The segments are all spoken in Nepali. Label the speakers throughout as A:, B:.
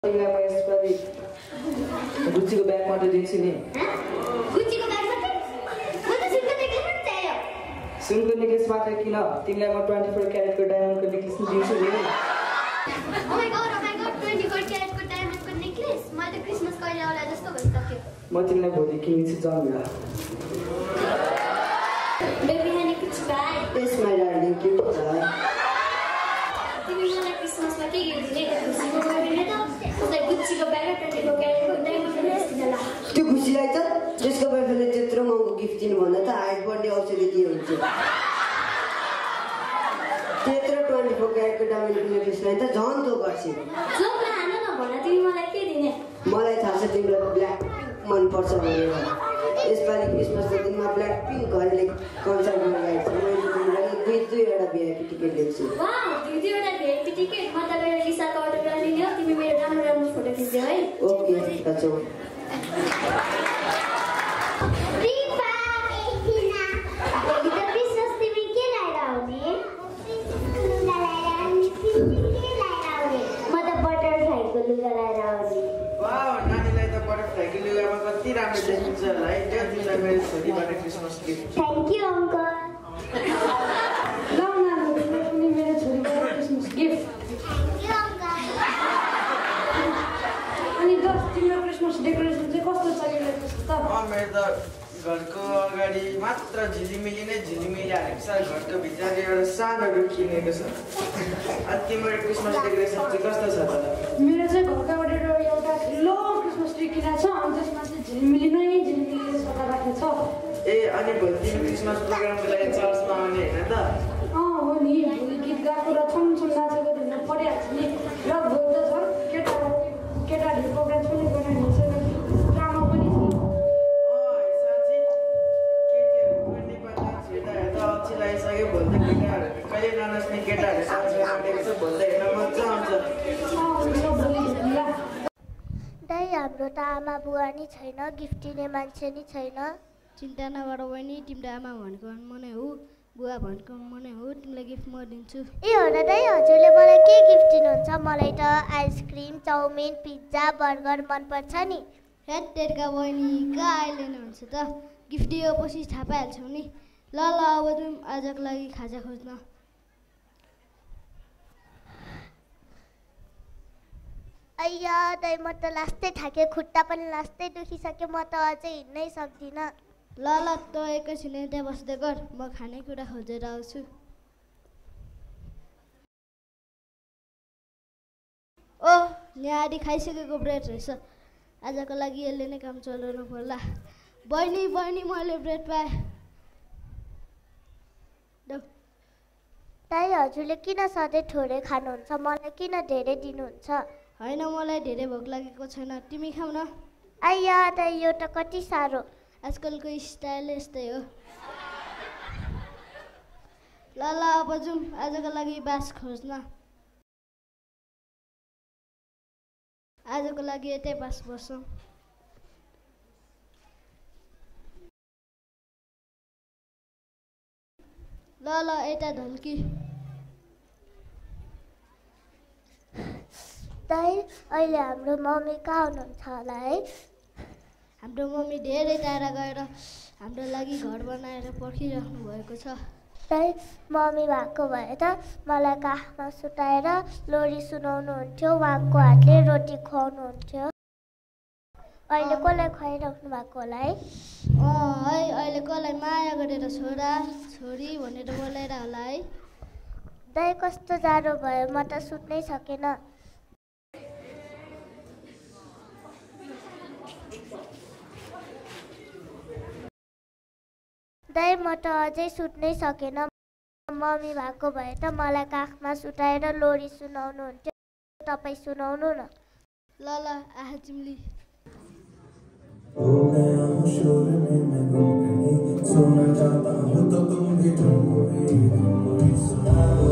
A: तिमीलाई म यसपालि गुच्चीको ब्याग मात्रै दिन्छु नि।
B: गुच्चीको ब्याग मात्रै? म त सुनको नेक्लेस पनि चाहियो।
A: सुनको नेक्लेस मात्रै किन, तिमीलाई म 24 क्यारेटको डायमन्डको नेक्लेस दिन्छु नि।
B: ओ माय गॉड 24 क्यारेटको डायमन्डको नेक्लेस। मैले त क्रिसमस कहिले आउला जस्तो भइसक्यो।
A: म तिमीलाई भोलि किन्छु जम्ला।
B: बेबी हनी कुछ बाय।
C: Yes my darling, के छ?
B: तिमी मलाई क्रिसमसमा के गिफ्ट दिने? खुसीको बर्थडे त उसलाई गुच्चीको ब्याग र 24 क्यारेटको डायमन्डको नेक्लेस दिला।
C: त्यो खुसीलाई त त्यसको बर्थडेले त्यत्रो महँगो गिफ्ट दिनु भन्दा त हाइट बढ्ने औषधि दिए हुन्छ। त्यत्रो 24 क्यारेटको डायमन्डको नेक्लेसलाई त झन् तो गर्छ।
B: जोकमा हान न भन तिमी मलाई के दिने?
C: मलाई थाहा छ तिमीलाई ब्ल्याक मन पर्छ भनेर। यसपालि क्रिसमसको दिनमा ब्ल्याक पिङ्क घरले कन्सर्टमा गएको छ। मैले तिमीलाई दुईवटा भिआइपी टिकट दिएको छु।
B: वाह, दुईवटा भिआइपी टिकट। म त गएर लिसाको अटोग्राफ लिने हो। तिमी मेरो राम्रो राम्रो फोटो खिच्दियौ है।
C: ओके त चौ।
B: Thank you, uncle.
D: No, मेरो छोरीको Christmas gift.
B: Thank you, uncle.
D: अनि दस तिम्रो क्रिसमस डेकोरेसन चाहिँ कस्तो चलिरहेको छ त?
E: मेरो त घरको अगाडि मात्र झिलिमिली नै झिलिमिली हालेको छ। घरको भित्र एउटा सानो रुख किनेको छ। अनि तिम्रो क्रिसमस डेकोरेसन चाहिँ कस्तो छ त?
D: मेरो चाहिँ घरको अगाडि एउटा ठुलो क्रिसमस ट्री किनेको छ अनि त्यसमा चाहिँ झिलिमिली सफा राखेको छ।
E: ए अनि भोलि तिमी क्रिसमस प्रोग्रामको लागि चर्चमा आउने होइन त?
D: हो नि, भोलि गीत गाएको र छमछम नाचेको देख्न परिहाल्छ नि। र भोलि त झन् केटाहरूले प्रोग्राम पनि बनाइदिन्छ, ड्रामा पनि छ।
E: साँच्ची केटीहरू पनि हेर्दा अल्छी लागिसक्यो। भोलि त केटाहरू कहिले ननाच्ने केटाहरू डान्स गरिरहेको छ। भोलि त हेर्न मजा आउँछ।
B: दाइ हाम्रो त आमा बुवा नि छैन, गिफ्ट दिने मान्छे नि छैन।
F: चिन्ता नगर बहिनी, तिम्रो आमा भनेको म नै हो, बुवा भनेको म नै हो। तिमीलाई गिफ्ट म दिन्छु।
B: ए हो र दाइ, हजुरले मलाई के गिफ्ट दिनुहुन्छ? मलाई त आइसक्रिम, चाउमिन, पिज्जा, बर्गर मनपर्छ नि।
F: हेट तेर्का बहिनी, कहाँ अहिले नै हुन्छ त? गिफ्ट दिएपछि थाहा पाइहाल्छौ नि। ल अब जाउँ आजको लागि खाजा खोज्न।
B: अय्या दाइ, म त लास्टै थाकेँ, खुट्टा पनि लास्टै दुखिसक्यो। म त अझै हिँड्नै सक्दिनँ।
F: ल त एकैछिन त्यहाँ बस्दै गर, म खानेकुरा खोजेर आउँछु। ओ यहाँ खाइसकेको ब्रेड रहेछ। आजको लागि यसले नै काम चलाउनु पर्ला। बहिनी मैले ब्रेड पाएँ।
B: दाइ हजुरले किन सधैँ थोरै खानुहुन्छ? मलाई किन धेरै दिनुहुन्छ?
F: होइन, मलाई धेरै भोक लागेको छैन, तिमी खाऊ न।
B: अय्या दाइ, यो त कति साह्रो।
F: आजकलको स्टाइल यस्तै हो। ल अब जाउँ आजको लागि बास खोज्न। आजको लागि यतै बास बसौँ। ल यता ढल्की।
B: दाइ अहिले हाम्रो मम्मी कहाँ हुनुहुन्छ होला है?
F: हाम्रो मम्मी धेरै टाढा गएर हाम्रो लागि घर बनाएर पर्खिराख्नु भएको छ।
B: दाइ मम्मी भएको भए त मलाई काखमा सुताएर लोरी सुनाउनुहुन्थ्यो, उहाँको हातले रोटी खुवाउनुहुन्थ्यो। अहिले कसलाई खुवाइराख्नु भएको होला है?
F: अहिले कसलाई माया गरेर छोरा छोरी भनेर बोलाएर होला है?
B: दाइ कस्तो जाडो भयो, म त सुत्नै सकेन। दाइ म त अझै सुत्नै सकेन। मम्मी भएको भए त मलाई काखमा सुताएर लोरी सुनाउनुहुन्थ्यो। तपाईँ सुनाउनु न।
F: ल आह चिम्ली।
G: सोना चाहता हूँ तो तुम भी सुना दो।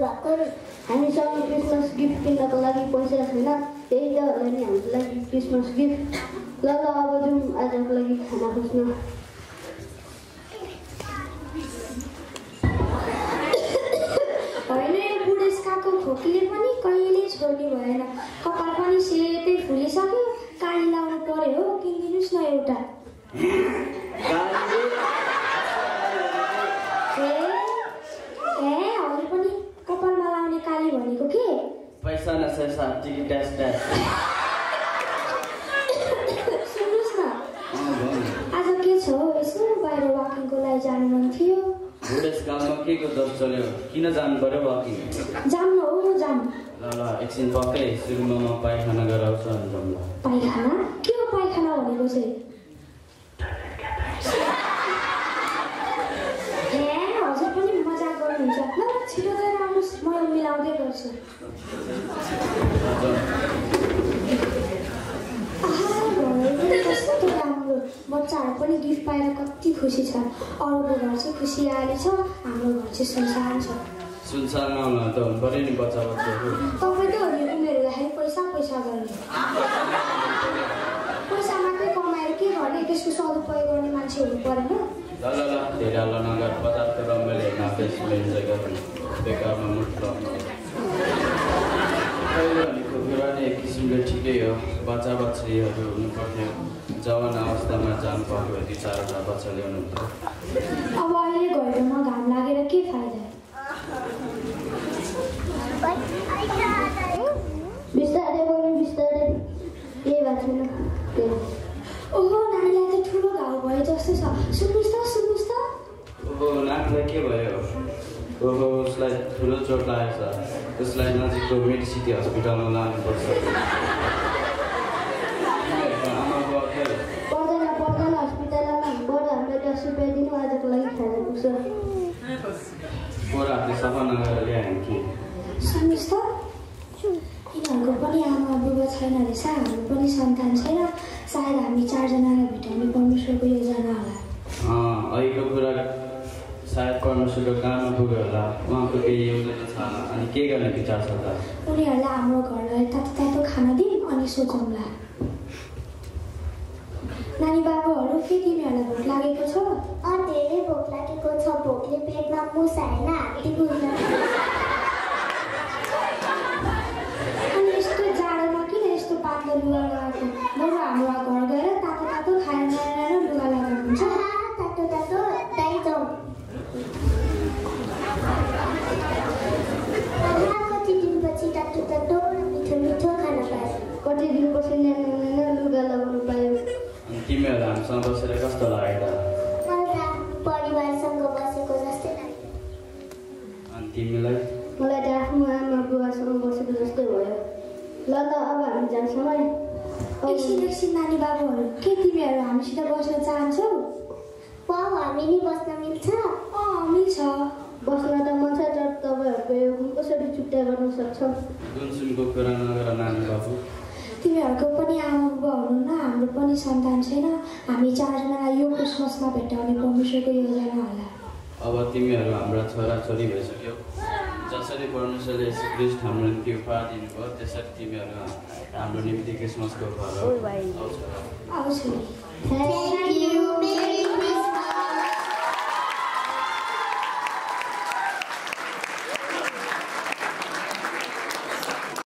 B: भएको नि
F: हामीसँग क्रिसमस गिफ्ट किन्नको लागि पैसा छैन त्यही त होला नि हाम्रो लागि क्रिसमस गिफ्ट ल अब जाउँ आजको लागि खाना खोज्न
D: होइन यो बुढेसकाको खोकीले पनि कहिले छोड्ने भएन कपाल पनि सेतै फुलिसक्यो काली लाउनु पर्यो हो किनिदिनुहोस् न एउटा ए हजुर पनि कपालमा लाउने काली भनेको के
E: पैसा नसेसा टिकट ड्यास ड्यास
D: सुन्नुहोस् न आज के छ हौ यसो बाहिर वाकिङको लागि जानु मन थियो
E: बुढेसकालमा के को दस चल्यो किन जानु पर्यो वाकिङ
D: जाम न हो जाम
E: ल एकछिन पक्कै सुरुमा म पाइखाना गराउँछु अनि जाउँ ल
D: पाइखाना के हो पाइखाना भनेको चाहिँ ए हजुर पनि मजाक गर्नुहुन्छ ल छिटो गएर आउनुहोस् म मिलाउँदै गर्छु कस्तो राम्रो बच्चाहरू पनि गिफ्ट पाएर कति खुसी छ अरूको घर चाहिँ खुसियाली छ हाम्रो घर चाहिँ सुनसान छ
E: सुनसानमा आउन त हुनु पऱ्यो नि बच्चा बच्चाहरू
D: तपाईँ त हो नि उमेर हुँदाखेरि पैसा गर्ने पैसा मात्रै कमाएर के गर्ने त्यसको सदुपयोग गर्ने मान्छे हुनु परेन
E: ल धेरै हल्ला नगर बजारको रमाइलो हेर्न आउँदैछ इन्जोय गर्नु बेकारमा मुठ भनेको कुरा नि एक किसिमले ठिकै हो बच्चा बच्चीहरू हुनु पर्थ्यो जवान अवस्थामा जानु पर्यो 2-4वटा बच्चा ल्याउनु पर्थ्यो
D: अब अहिले घरमा घाम लागेर के फाइदा
F: बिस्तारै बोल्नु बिस्तारै केही भएको छैन
D: ओहो नानीलाई त ठुलो घाउ भयो जस्तो छ सुन्नुहोस् त
E: ओहो नानीलाई के भयो ओहो उसलाई ठुलो चोट लागेको छ उसलाई नजिकको मिड सिटी हस्पिटलमा लानुपर्छ
F: पर्दैन हस्पिटलमा बरु हामीलाई 10 रुपियाँ दिनु आजको लागि खाना पुग्छ
E: पोरा हामीले सफा नगरेर ल्यायौँ कि
D: सुन्नुहोस् त यिनीहरूको पनि आमा बुबा छैन रहेछ हाम्रो पनि सन्तान छैन सायद हामी 4 जनालाई भेटाउने परमेश्वरको योजना होला
E: अहिलेको कुरा सायद परमेश्वरको काममा पुग्यो होला उहाँको केही योजना छ अनि के गर्ने विचार छ त
D: उनीहरूलाई हाम्रो घरलाई तातो खाना दिउँ अनि सोचौँला नानी बाबुहरू के तिमीहरूलाई भोक लागेको छ
B: धेरै भोक लागेको छ भोकले पेटमा मुसा होइन हात्ती बुझ्न
D: अनि यस्तो जाडोमा किन यस्तो पातलो लुगा लगाएको बरु हाम्रो घर गएर तातो खाएर नयाँ लुगा लगाएको हुन्छ
B: तातो त्यही जाउँ कति दिनपछि तातो मिठो खाना पायो
F: कति दिनपछि नयाँ लुगा लगाउनु पायो
E: अनि तिमीहरू हामीसँग बसेर कस्तो लाग्यो त
B: परिवारसँग बसेको जस्तै लाग्यो
E: अनि तिमीलाई
F: मलाई त आफ्नो आमा बुबासँग बसेको जस्तै भयो ल अब हामी जान्छौँ है
D: एकछिन नानी बाबुहरू के तिमीहरू हामीसित बस्न चाहन्छौ
B: वाउ हामी नि बस्न मिल्छ
D: मिल्छ
F: बस्न त मन छ तर तपाईँहरूको यो कसरी छुट्टा गर्न सक्छौँ
E: जुनसुनको कुरा नगर नानी बाबु
D: तिमीहरूको पनि आमा बुबा हुनु न हाम्रो पनि सन्तान छैन हामी 4 जनालाई यो क्रिसमसमा भेटाउने परमेश्वरको योजना होला
E: अब तिमीहरू हाम्रा छोराछोरी भइसक्यो जसरी परमेश्वरले ख्रीष्ट हाम्रो निम्ति उपहार दिनुभयो त्यसरी तिमीहरू हाम्रो निम्ति क्रिसमसको घर आउँछ
D: आउँछु
B: थ्याङ्क यू